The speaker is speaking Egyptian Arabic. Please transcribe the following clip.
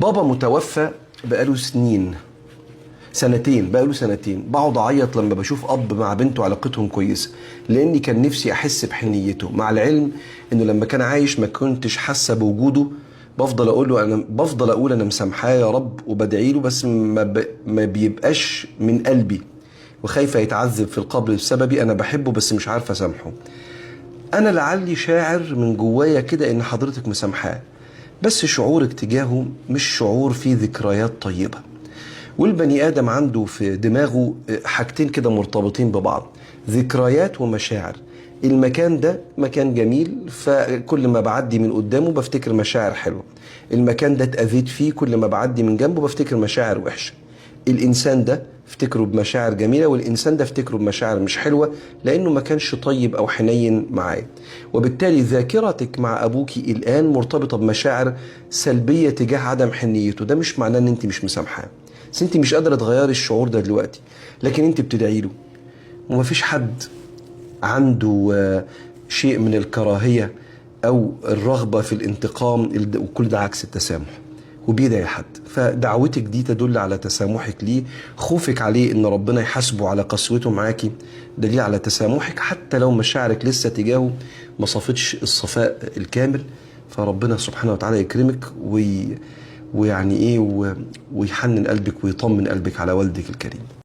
بابا متوفى بقاله سنين، سنتين، بقاله سنتين. بقعد اعيط لما بشوف اب مع بنته علاقتهم كويسة، لاني كان نفسي احس بحنيته، مع العلم انه لما كان عايش ما كنتش حاسه بوجوده. بفضل اقول له انا، بفضل اقول انا مسامحاه يا رب وبدعي له، بس ما بيبقاش من قلبي، وخايفة يتعذب في القبر بسببي. انا بحبه بس مش عارفه اسامحه. انا لعلي شاعر من جوايا كده ان حضرتك مسامحاه، بس شعورك تجاهه مش شعور فيه ذكريات طيبة. والبني ادم عنده في دماغه حاجتين كده مرتبطين ببعض، ذكريات ومشاعر. المكان ده مكان جميل، فكل ما بعدي من قدامه بفتكر مشاعر حلوة. المكان ده اتأذيت فيه، كل ما بعدي من جنبه بفتكر مشاعر وحشة. الانسان ده افتكره بمشاعر جميلة، والانسان ده افتكره بمشاعر مش حلوة، لانه ما كانش طيب او حنين معاه. وبالتالي ذاكرتك مع ابوكي الان مرتبطة بمشاعر سلبية تجاه عدم حنيته. ده مش معناه ان انت مش مسامحاه، بس انت مش قادرة تغيري الشعور ده دلوقتي، لكن انت بتدعي له. ومفيش حد عنده شيء من الكراهية او الرغبة في الانتقام، وكل ده عكس التسامح، وبيدعي حد. فدعوتك دي تدل على تسامحك ليه. خوفك عليه ان ربنا يحاسبه على قسوته معاكي دليل على تسامحك، حتى لو مشاعرك لسه تجاهه ما صفتش الصفاء الكامل. فربنا سبحانه وتعالى يكرمك ويعني ايه ويحنن قلبك ويطمن قلبك على والدك الكريم.